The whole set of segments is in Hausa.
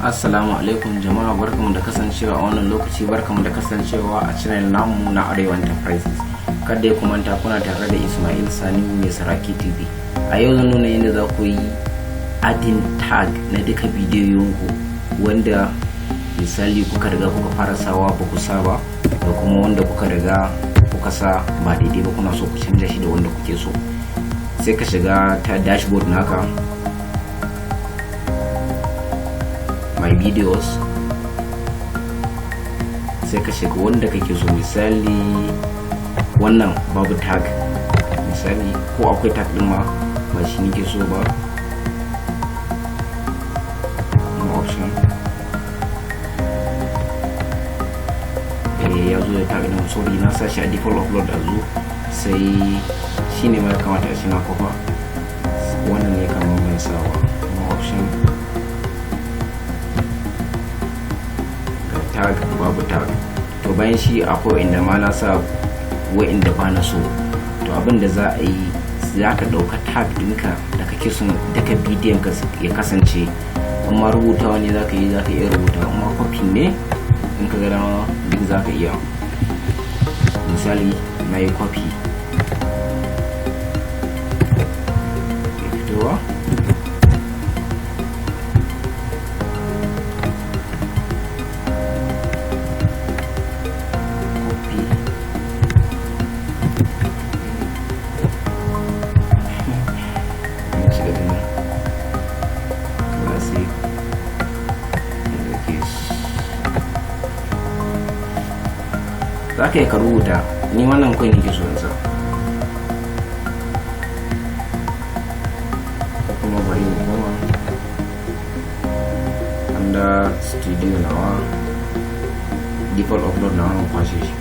Assalamu alaikum jama'a, barkamu da kasancewa a wannan lokaci, barkamu da kasancewa a channel namu na Arewa Enterprises. Kada ku manta, kuna tare da Ismail Sani mai Saraki TV. A yau zan nuna yadda za ku yi adding tag na duka bidiyoyinku wanda misali kuka riga kuka fara sawa ba ku sa ba, da kuma wanda kuka riga kuka sa ba daidai ba, kuna so ku canza shi da wanda kuke so. Sai ka shiga ta dashboard naka, my videos, sai ka shiga wanda kake so. Misali wannan babu tag, misali ko akwai tag din ma ba shi nake so ba. No option. Eh, ya zo da tag din. Sorry, na sa shi a default upload a zo, sai shine ma ya kamata a ce na kofa. Wannan ne kamar ban sawa. No option, tag, babu tag. To bayan shi akwai inda ma na sa wa'inda ba na so. To abin da za a yi, za ka ɗauka tag ɗinka da kake son daga bidiyon ka ya kasance. In ma rubutawa ne za ka yi, za ka iya rubuta. In ma copy ne, in ka ga dama, duk za ka iya. Misali na yi copy, ya fitowa. Shiga ta nan, classic case, za ka yi ka rubuta. Ni wannan kawai nake so in sa, ko kuma bari mu koma under studio nawa, default upload nawa, mu kwashe shi.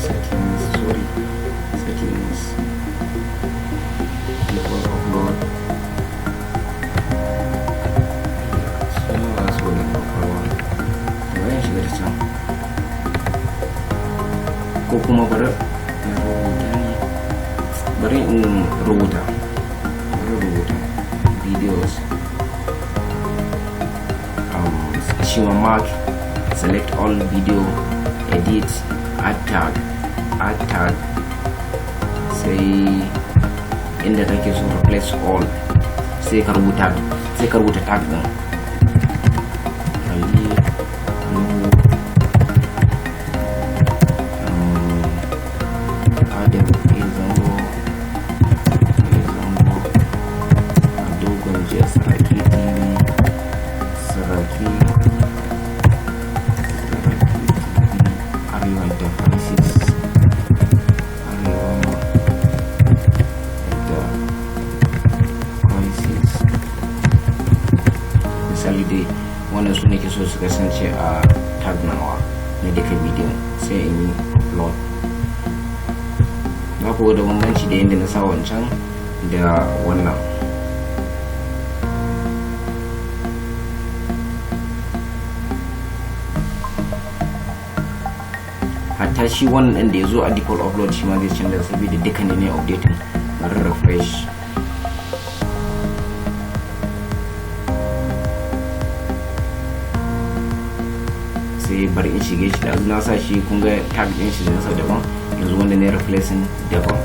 Settings, sorry, settings, default upload. Suna ba su wani kwakwalwa, bari in shiga ta can, ko kuma bari in rubuta ne, bari in rubuta, bari rubuta videos, shi ma mark, select all video, edit, add tag, add tag, sai inda kake so, replace all, sai ka rubuta tag din Ali Nuhu, Adam A Zango, A Zango, Dogon Jiya, Saraki TV, Saraki, Saraki TV, Arewa Enterprises, Arewa Enterprises. Misali dai wannan su nake so su kasance a tag nawa na duka bidiyon, sai in yi upload. Za ku ga da bambanci da yadda na sa wancan da wannan. Hatta shi wannan ɗin da ya zo a default upload, shi ma zai canza saboda duka ne updating. Bari refresh. Sai bari in shige shi da na sa shi. Kun ga tag din shi da na sa daban, yanzu wanda ne replacing daban.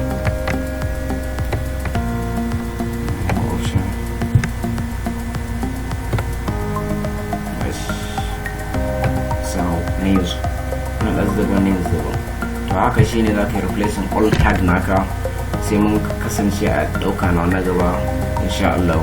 Option. Yes. So na yanzu na ɗazu daban, na yanzu daban. To haka shine za ka yi replacing all tag naka. Sai mun kasance a ɗauka na gaba, insha Allah.